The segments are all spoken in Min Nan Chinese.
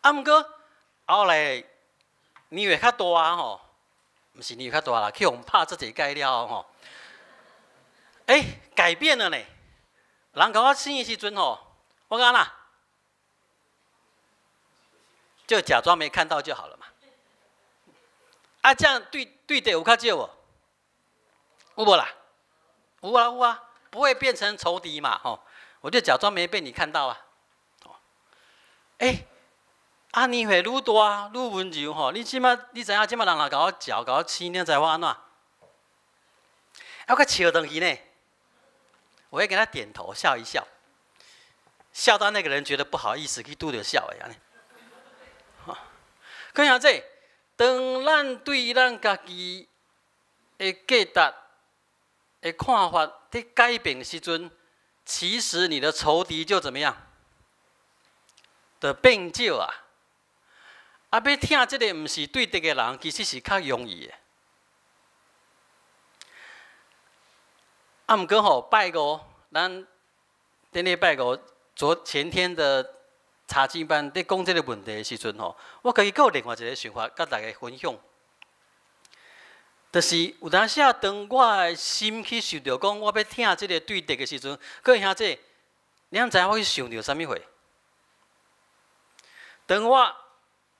啊，毋過後來年歲較大吼，毋是年歲較大啦，去予拍這濟擺了後吼，欸，改變了呢。人共我生的時陣吼，我講啦，就假裝沒看到就好了嘛。啊，這樣對對敵有較少無？有無啦？有啊有啊，不會變成仇敵嘛吼。我就假裝沒被你看到啊。欸，啊年歲愈大愈溫柔吼，你這馬你知影這馬人若共我嚼共我生，你知我按怎？啊，我閣笑轉去呢。我會給他點頭笑一笑，笑到那個人覺得不好意思去拄著笑的按呢。閣兄弟，當咱對咱家己的價值的看法佇改變時陣，其實你的仇敵就怎麼樣？就變少啊！啊，欲疼這个毋是對敵的人，其實是較容易的。啊，毋過吼，拜五，咱頂禮拜五昨前天的查經班佇講這个問題的時陣吼，我家己閣有另外一个想法，佮大家分享。就是有當時啊，當我的心去想著講，我欲疼這个對敵的時陣，各位兄弟，你敢知影我去想著啥物貨？當我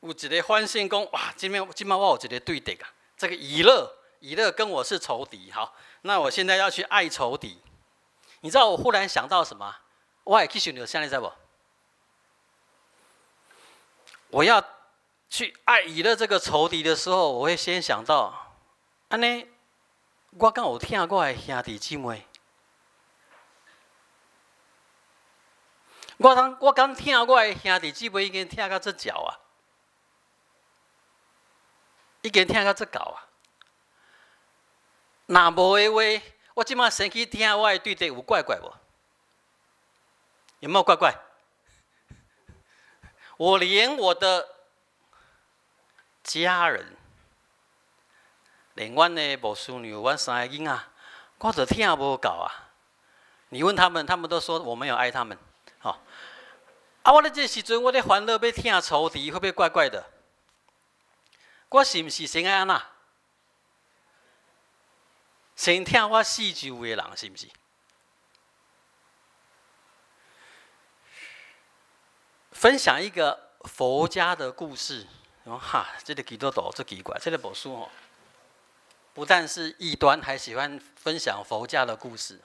有一个反省講，哇，這面這擺我有一个對敵啊，這個以勒，以勒跟我是仇敵，好，那我現在要去愛仇敵。你知道我忽然想到什麼？我會去想著啥，你知無？我要去愛以勒這個仇敵的時候，我會先想到，按呢，我敢有疼我的兄弟姊妹？我當我敢疼我的兄弟姊妹已經疼甲這潲啊，已經疼甲這厚啊。若無的話，我這擺先去疼我的對敵，有怪怪無？有沒有怪怪？我連我的家人，連阮的牧師娘、阮三个囡仔，我都疼無夠啊！你問他們，他們都說我沒有愛他們。吼！啊，我咧這時陣，我咧煩惱欲疼仇敵，會不會怪怪的？我是毋是先愛按怎？先疼我四周圍的人，是毋是？分享一個佛家的故事，哈，這個基督徒這奇怪，這個牧師吼，不但是異端，還喜歡分享佛家的故事。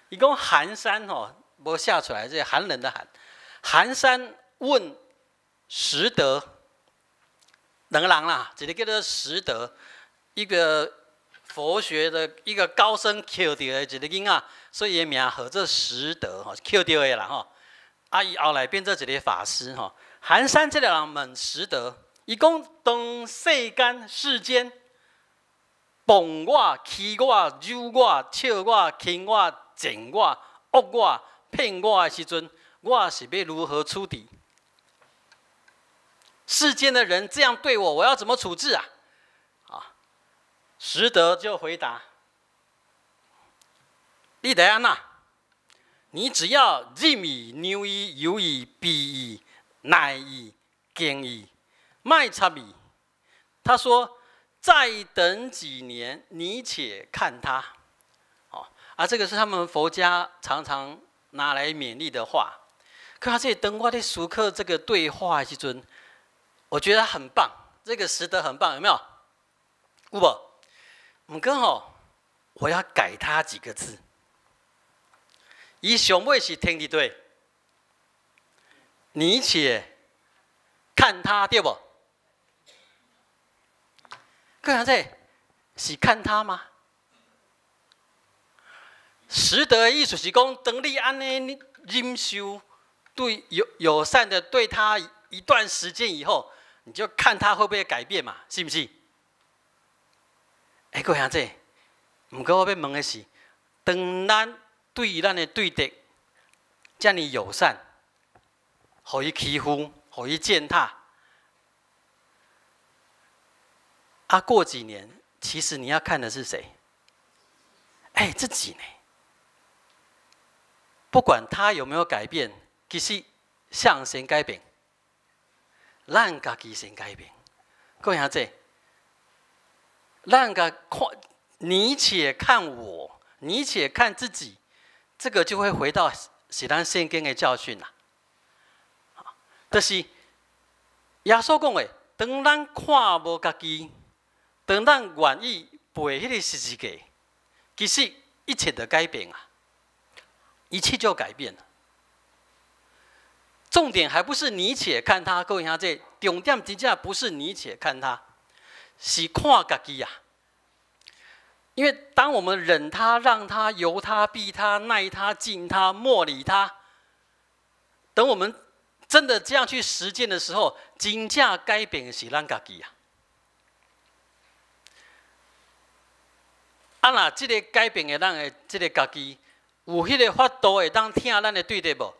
伊講寒山吼，無寫出來，這個寒冷的寒。寒山問拾得，兩個人啦，一個叫做拾得，一個佛學的一個高僧抾著的一個囡仔，所以伊名號做拾得吼，抾著的啦吼。啊，伊後來變做一個法師吼。寒山這個人問拾得，伊講當世間世間，謗我、欺我、辱我、笑我、輕我、賤我、惡我、騙我的時陣，我是欲如何處置？世間的人這樣對我，我要怎麼處置啊？啊，拾得就回答：你得按怎？你只要忍伊、讓伊、由伊、避伊、耐伊、敬伊、莫插伊。他說：再等幾年，你且看他。哦，啊，這個是他們佛家常常拿來勉勵的話。可他這當我咧思考這個對話的時陣，我覺得很棒，這個拾得很棒，有沒有？有無？毋過吼，我要改他幾個字。伊上尾是停佇佗，你且看他對無？各位這是看他嗎？拾得的意思是講，當你按呢忍受對友善的對他一段時間以後，你就看他會不會改變嘛，是毋是？欸，各位兄弟，毋過我欲問的是，當咱對咱的對敵遮爾友善，予伊欺負，予伊踐踏，啊，過幾年，其實你要看的是誰？欸，自己呢？不管他有沒有改變，其實向誰改變？咱家己先改變。各位兄弟，咱共看，你且看我，你且看自己，這個就會回到是咱聖經的教訓啦。就是耶穌講的，當咱看無家己，當咱願意背彼個十字架，其實一切就改變啊，一切就改變了。重點還不是你且看他，各位兄弟，重點真正不是你且看他，是看家己呀。因為當我們忍他、讓他、由他、避他、耐他、敬他、莫理他，等我們真的這樣去實踐的時候，真正改變的是咱家己啊。啊，若這个改變的咱的這个家己，有彼个法度會當疼咱的對敵無？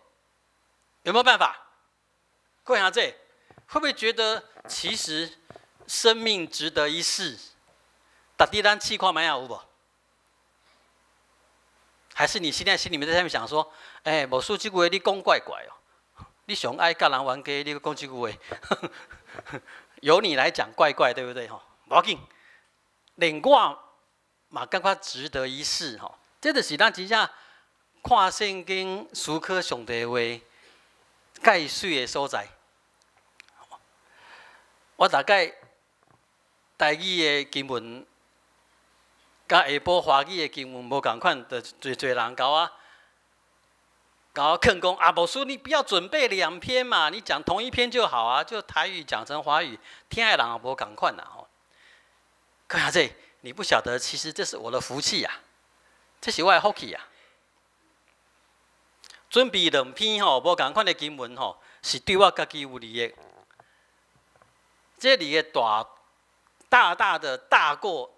有沒有辦法？各位兄弟，會不會覺得其實生命值得一試？值得咱試看覓仔有無？還是你現在心裡面在下面想說，欸，牧師這句話你講怪怪哦，你上愛佮人冤家，你閣講這句話，由你來講怪怪，對不對？吼，無要緊，連我嘛感覺值得一試吼。這就是咱真正看聖經、思考上帝話蓋媠的所在。我大概台語的經文，佮下晡華語的經文無仝款，就濟濟人共我勸講啊，牧師你不要準備兩篇嘛，你講同一篇就好啊，就台語講成華語，聽的人也無仝款啦吼。各位這你不曉得，其實這是我的福氣呀，這是我的福氣呀。準備兩篇吼無仝款的經文吼，是對我家己有利益。這利益大大大的大過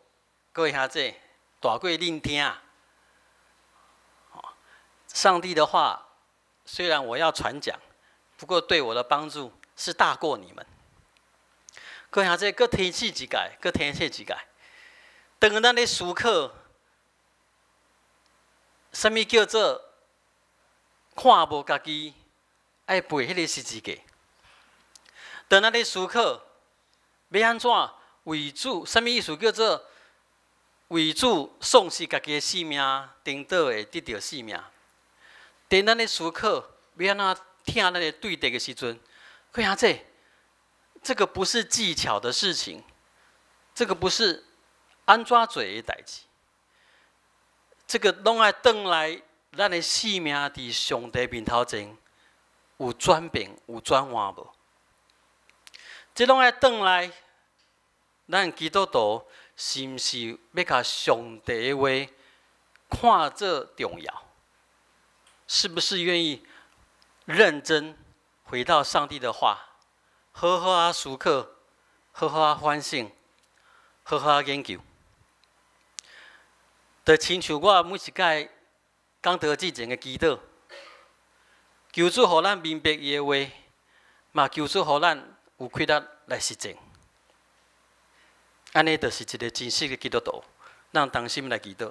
各位兄弟，大過恁聽。上帝的話雖然我要傳講，不過對我的幫助是大過你們。各位兄弟，閣提醒一擺，閣提醒一擺。當咱咧思考，啥物叫做看無家己愛背彼个十字架？當咱咧思考，欲按怎為主？啥物意思叫做為主喪失家己的性命，顛倒會得著性命？當咱咧思考，欲按怎疼咱的對敵的時陣，看下這，這個不是技巧的事情，這個不是按怎做的代誌，這個攏愛轉來咱的性命佇上帝面頭前有轉變、有轉換無？這攏愛轉來，咱基督徒是毋是欲共上帝的話看做重要？是不是願意認真回到上帝的話，好好仔思考，好好仔反省，好好仔研究？就親像我每一擺講道之前的祈禱，求主予咱明白伊的話，嘛求主予咱有氣力來實踐。按呢，就是一个真實的基督徒，咱同心來祈禱。